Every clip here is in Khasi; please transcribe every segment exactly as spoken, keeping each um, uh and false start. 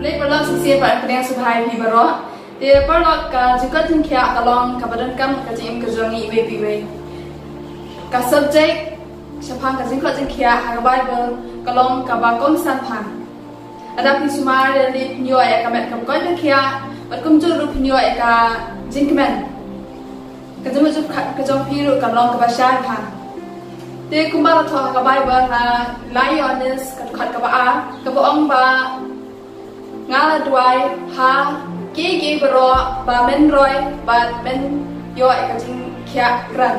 Lei paralok, shisien pat nga pdiang sngewbha ïa phi baroh. Te paralok, ka jingkoit jingkhiah ka long kaba donkam ha ka jingim ka jong ngi iwei pa iwei. Ka subject shaphang ka jingkoit jingkhiah ha ka Baibl ka long kaba kongsan bha. Lada phi sumar ïa lade phin ïoh ïa ka met kaba koit ka khiah, bad kumjuh ruh phin ïoh ïa ka jingkmen. Ka jingmut jingpyrkhat ka jong phi ruh kan long kaba shai bha. Te kumba la thoh ha ka Baibl ha Lai Ïoannis ka dkhot kaba ar, kaba ong ba nga la duwai ha kiei kiei baroh ba men roi bad men ïoh ïa ka jingkhiah kren.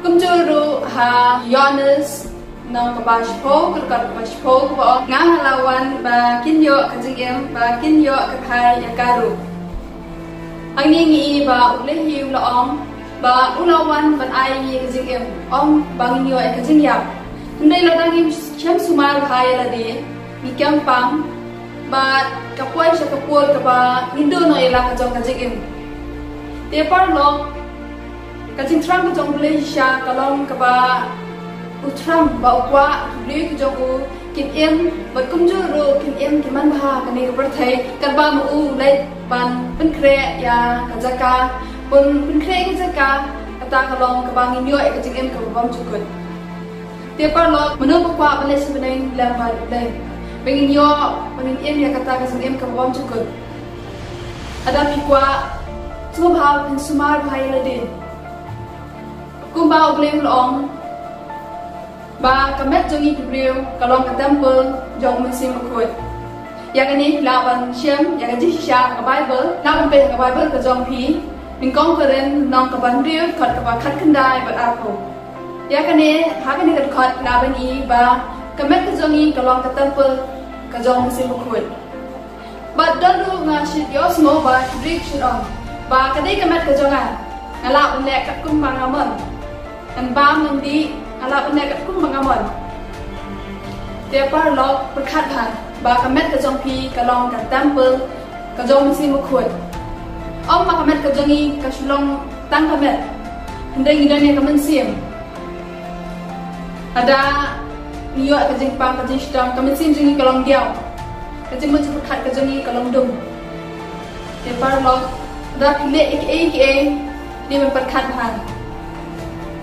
Kumjuh ruh ha Ïoannis lynnong kaba shiphew, ka dkhot kaba shiphew kaba ong, nga la wan ba kin ïoh ka jingim, ba kin ïoh kata ïa ka ruh. Hangne ngi i ba U Blei hi u la ong ba u la wan ban ai ïa ka jingim, ym ba ngin ïoh ïa ka jingïap. Hynrei lada ngim shem sumar bha ïa lade, ngi kem pang, bad ka poi sha ka por kaba ngin duh noh ïa la ka jong ka jingim. Te paralok, ka jingthrang ka jong U Blei shisha ka long kaba u thrang ba u kwah ki briew ki jong u kin im, bad kumjuh ruh kin im ki manbha ha kane ka pyrthei, katba ma u u leit ban pynkhreh ïa ka jaka, ban pynkhreh ïa ka jaka, kata ka long kaba ngin ïoh ïa ka jingim kaba bymjukut. Te paralok, mano ba kwah ban leit sha bneng lem bad U Blei, ba ngin ïoh, ba ngin im ïa kata ka jingim kaba bymjukut? Lada phi kwah, sngewbha phin sumar bha ïa lade. Kumba U Blei u la ong ba ka met jong ngi ki briew ka long ka temple jong U Mynsiem Bakhuid. Ïa kane phi lah ban shem ïa ka jingshisha ha ka Baibl, lah ban peit ha ka Baibl ka jong phi, Nyngkong Korinth lynnong kaba hynriew, dkhot kaba khatkhyndai bad arphew. Ïa kane, ha kane ka dkhot phi lah ban i ba ka met ka jong ngi ka long ka temple ka jong U Mynsiem Bakhuid. Bad don ruh, nga shu ïohsngew ba ki briew ki shu ong ba ka dei ka met ka jong nga, nga lah ban leh katkum ba nga mon. Ngan bam ngan dih, nga lah ban leh katkum ba nga mon. Te paralok, pyrkhat bha ba ka met ka jong phi ka long ka temple ka jong U Mynsiem Bakhuid. Ym ba ka met ka jong ngi ka shu long tang ka met, hynrei ngi don ïa ka mynsiem. Lada ngi ïoh ka jingpang, ka jingshitom, ka mynsiem jong ngi ka long diaw, ka jingmut jingpyrkhat ka jong ngi ka long dum. Te paralok, lada phi leh ïa kiei kiei, dei ban pyrkhat bha.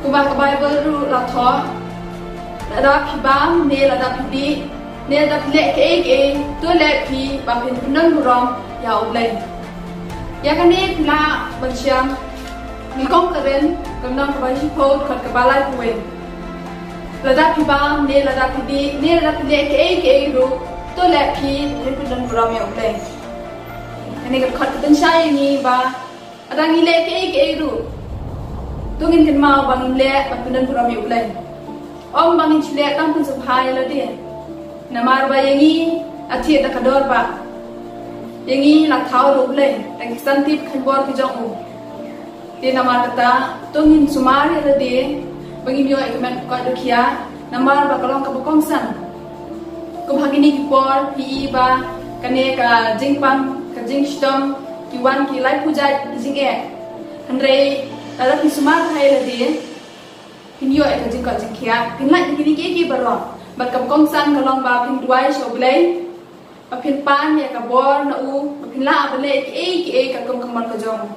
Kumba ka Baibl ruh la thoh, lada phi bam ne lada phi dih ne lada phi leh kiei kiei, to leh phi ba phin pyndonburom ïa U Blei. Ïa kane phi lah ban shem Nyngkong Korinth ka lynnong kaba shiphew, dkhot kaba laiphew wei. Lada phi bam ne lada phi dih ne lada phi leh kiei kiei ruh, to leh phi ba phin pyndonburom ïa U Blei. Kane ka dkhot ka pynshai ïa ngi ba lada ngi leh kiei kiei ruh, to ngin kynmaw ba ngin leh ban pyndonburom ïa U Blei. Ym ba ngin shu leh tang pynsngewbha ïa lade. Namar ba ïa ngi la thied da ka dor ba ïa ngi la thaw da U Blei da ki kti ki khynbor ki jong u. Te namar kata, to ngin sumar ïa lade ba ngin ïoh ïa ka met ka koit ka khiah, namar ba ka long kaba kongsan. Kum ha kine ki por phi i ba kane ka jingpang, ka jingshitom, ki wan ki laiphew jait ki jingeh. Hynrei lada phi sumar bha ïa lade, phin ïoh ïa ka jingkoit jingkhiah, phin lait na kine kiei kiei baroh. Bad kaba kongsan ka long ba phin duwai sha U Blei, ba phin pan ïa ka bor na u, ba phin lah ban leh kiei kiei katkum ka mon ka jong u.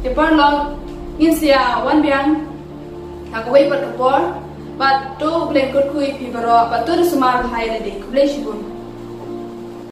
Te paralok, ngin sa ïa wan biang ha kawei pat ka por, bad to U Blei un kyrkhu ïa phi baroh, bad to da sumar bha ïa lade. Khublei shibun.